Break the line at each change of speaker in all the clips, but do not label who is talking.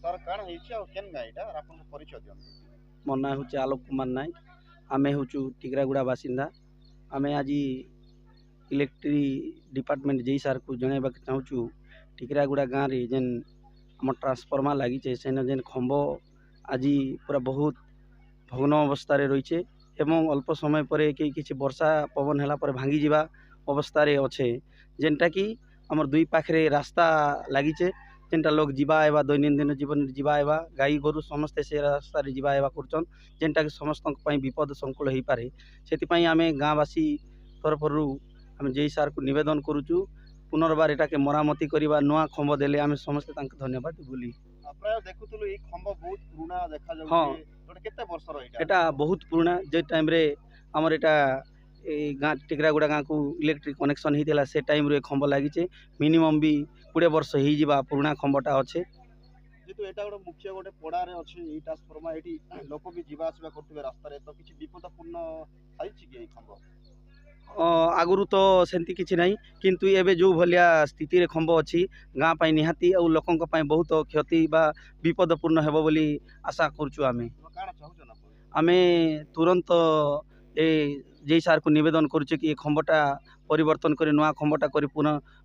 Sir, କାଣା ହେଇଛି ଆଉ କେନ୍ ଗାଁ ଏଇଟା, ଆପଣଙ୍କ ପରିଚୟ ଦିଅନ୍ତୁ।
ମୋ ନାଁ ହେଉଛି ଆଲୋକ କୁମାର ନାୟକ। ଆମେ ହେଉଛୁ ଟିକରାଗୁଡ଼ା ବାସିନ୍ଦା। ଆମେ ଆଜି ଇଲେକ୍ଟ୍ରି ଡିପାର୍ଟମେଣ୍ଟ ଜେଇ ସାର୍କୁ ଜଣାଇବାକୁ ଚାହୁଁଛୁ, ଟିକରାଗୁଡ଼ା ଗାଁରେ ଯେନ୍ ଆମ ଟ୍ରାନ୍ସଫର୍ମର ଲାଗିଛେ, ସେନ ଯେନ୍ ଖମ୍ବ ଆଜି ପୁରା ବହୁତ ଭଗ୍ନ ଅବସ୍ଥାରେ ରହିଛେ ଏବଂ ଅଳ୍ପ ସମୟ ପରେ କେହି କିଛି ବର୍ଷା ପବନ ହେଲା ପରେ ଭାଙ୍ଗିଯିବା ଅବସ୍ଥାରେ ଅଛେ। ଯେନ୍ଟାକି ଆମର ଦୁଇ ପାଖରେ ରାସ୍ତା ଲାଗିଛେ, ଯେନ୍ଟା ଲୋକ ଯିବା ଆଇବା, ଦୈନନ୍ଦିନ ଜୀବନରେ ଯିବା ଆଇବା, ଗାଈ ଗୋରୁ ସମସ୍ତେ ସେ ରାସ୍ତାରେ ଯିବା ଆଇବା କରୁଛନ୍, ଯେନ୍ଟାକି ସମସ୍ତଙ୍କ ପାଇଁ ବିପଦ ସଂକୁଳ ହେଇପାରେ। ସେଥିପାଇଁ ଆମେ ଗାଁବାସୀ ତରଫରୁ ଆମେ ଜେଇ ସାର୍କୁ ନିବେଦନ କରୁଛୁ, ପୁନର୍ବାର ଏଟାକେ ମରାମତି କରିବା, ନୂଆ ଖମ୍ବ ଦେଲେ ଆମେ ସମସ୍ତେ ତାଙ୍କୁ ଧନ୍ୟବାଦ ବୋଲି।
ପ୍ରାୟ ଦେଖୁଥିଲୁ ଏଇ ଖମ୍ବ ବହୁତ ପୁରୁଣା ଦେଖାଯାଉଛି।
ହଁ,
କେତେ ବର୍ଷର ଏଇଟା?
ଏଟା ବହୁତ ପୁରୁଣା। ଯେ ଟାଇମ୍ରେ ଆମର ଏଇଟା ଏଇ ଗାଁ ଟିକରାଗୁଡ଼ା ଗାଁକୁ ଇଲେକ୍ଟ୍ରିକ୍ କନେକ୍ସନ୍ ହେଇଥିଲା, ସେ ଟାଇମ୍ରୁ ଏ ଖମ୍ବ ଲାଗିଛେ। ମିନିମମ୍ ବି 20 ବର୍ଷ ହେଇଯିବା ପୁରୁଣା ଖମ୍ବଟା ଅଛେ।
ଯେହେତୁ ଏଇଟା ଗୋଟେ ମୁଖ୍ୟ ଗୋଟେ ପଡ଼ାରେ ଅଛି ଏଇ ଟ୍ରାନ୍ସଫର୍ମର, ଏଇଠି ଲୋକ ବି ଯିବା ଆସିବା କରୁଥିବେ ରାସ୍ତାରେ, ତ କିଛି ବିପଦପୂର୍ଣ୍ଣ ହେଇଛି କି ଏଇ ଖମ୍ବ?
ଆଗରୁ ତ ସେମିତି କିଛି ନାହିଁ, କିନ୍ତୁ ଏବେ ଯେଉଁ ଭଳିଆ ସ୍ଥିତିରେ ଖମ୍ବ ଅଛି, ଗାଁ ପାଇଁ ନିହାତି ଆଉ ଲୋକଙ୍କ ପାଇଁ ବହୁତ କ୍ଷତି ବା ବିପଦପୂର୍ଣ୍ଣ ହେବ ବୋଲି ଆଶା କରୁଛୁ ଆମେ।
କାଣା ଚାହୁଁଛନ୍ତି ଆପଣ?
ଆମେ ତୁରନ୍ତ ଏ ଜେଇ ସାର୍କୁ ନିବେଦନ କରୁଛୁ କି ଏ ଖମ୍ବଟା ପରିବର୍ତ୍ତନ କରି ନୂଆ ଖମ୍ବଟା କରି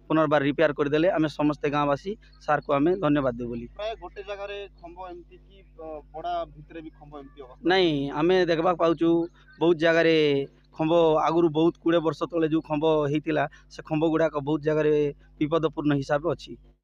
ପୁନର୍ବାର ରିପେୟାର କରିଦେଲେ ଆମେ ସମସ୍ତେ ଗାଁବାସୀ ସାର୍କୁ ଆମେ ଧନ୍ୟବାଦ ଦେବୁ ବୋଲି।
ପ୍ରାୟ ଗୋଟେ ଜାଗାରେ ଖମ୍ବ ଏମିତି କି ପଡ଼ା ଭିତରେ ବି ଖମ୍ବ ଏମିତି ଅବସ୍ଥା?
ନାଇଁ, ଆମେ ଦେଖିବାକୁ ପାଉଛୁ ବହୁତ ଜାଗାରେ ଖମ୍ବ ଆଗରୁ ବହୁତ 20 ବର୍ଷ ତଳେ ଯେଉଁ ଖମ୍ବ ହେଇଥିଲା, ସେ ଖମ୍ବ ଗୁଡ଼ାକ ବହୁତ ଜାଗାରେ ବିପଦପୂର୍ଣ୍ଣ ହିସାବରେ ଅଛି।